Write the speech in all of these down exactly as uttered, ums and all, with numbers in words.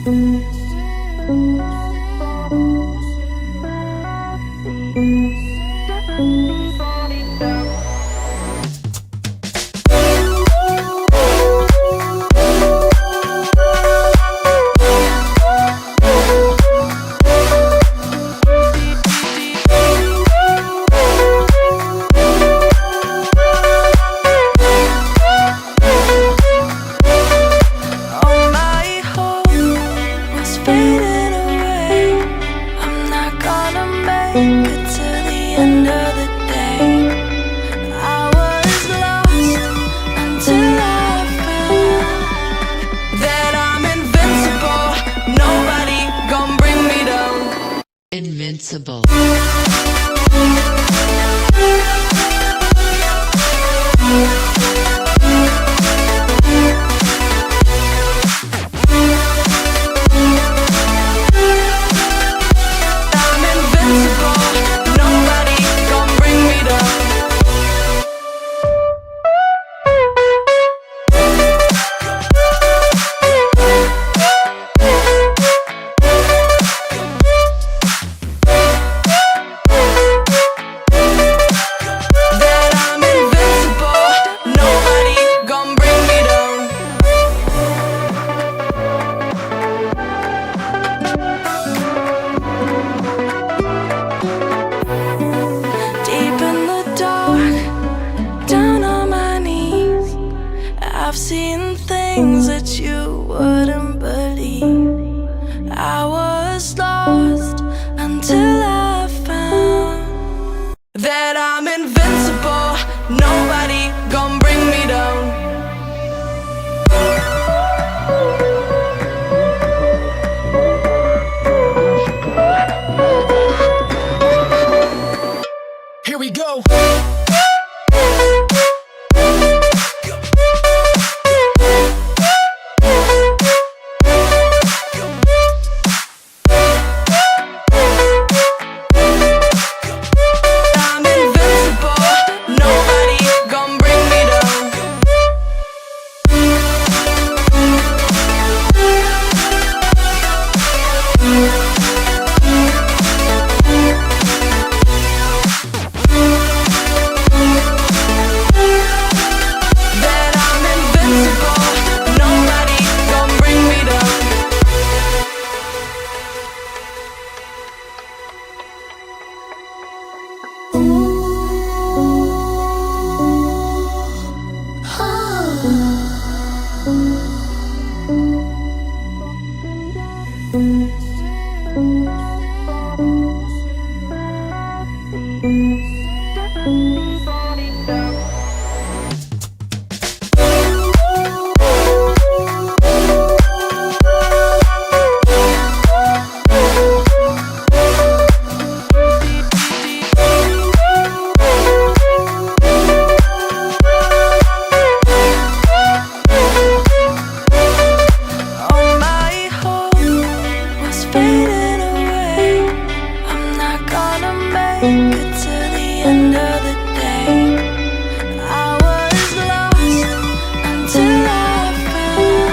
All my hope was fading away. I'm not gonna make it to the end of the day. I was lost until I found that I'm invincible. Nobody gonna bring me down. Invincible. I'm invincible. Nobody gon' bring me down. That I'm invincible, nobody gon' bring me down. Deep in the dark, down on my knees, I've seen things that you wouldn't believe. I was lost until I found that I'm invincible. Nobody gon' bring me down. Here we go. I'm invincible, nobody gon' bring me down. That I'm invincible, nobody gon' bring me down. All my hope was fading away. I'm not gonna make it to the end of the day. I was lost until I found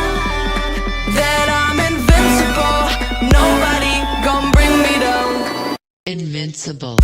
that I'm invincible. Nobody gon' bring me down. Invincible.